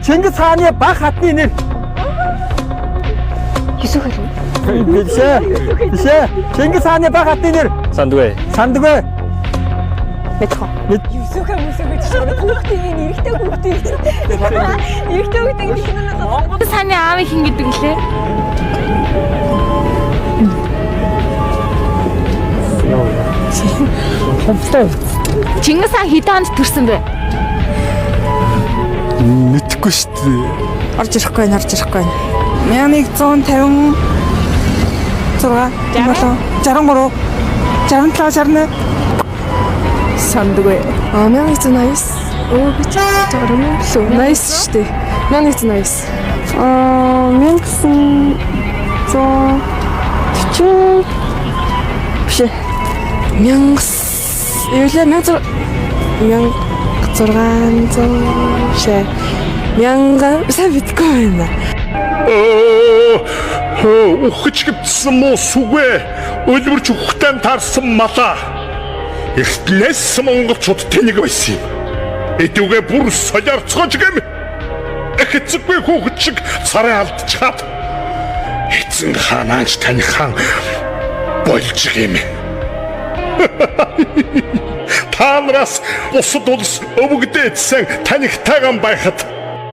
Чингис хааны баг хатны нэр. Юсүх хэл. Биш ээ. Биш ээ. Чингис хааны баг хатны нэр. Сандгүй. Сандгүй. Мэдхөө. Юсүхэ мүсүхэ гэж байна. Хүүхдийн эрэгтэй хүүхдийн. Эрэгтэй хүүхдийн гэх юм уу? Монгол саны аав хин гэдэг лээ. Чингис хаан хэдэн онд төрсөн бэ? Мэдэхгүй шүү дээ. Орж ирэхгүй байна, орж ирэхгүй байна. 1156 болоо 63 67 68 Сандгүй. А 1989. Өө би ч 60 лөө. 89 шүү дээ. 1989. Аа 1940 биш ээ. 1000 юу лээ 1600 шээ. 1000 сайн мэдгүй байна. Үхэж гівсэн муу сүгэ өлмөрч үхтэн таарсан малаа. Эртнээс монголчууд тэнэг байсан юм. Эдүгэ бүр солиорцгож гэм. Эхэцэггүй хүүхэд шиг царай алдчихад эзэн хаанаач таних хаан болж гэм. Та нараас бусад улс өвгдээдсэн танихтайган байхад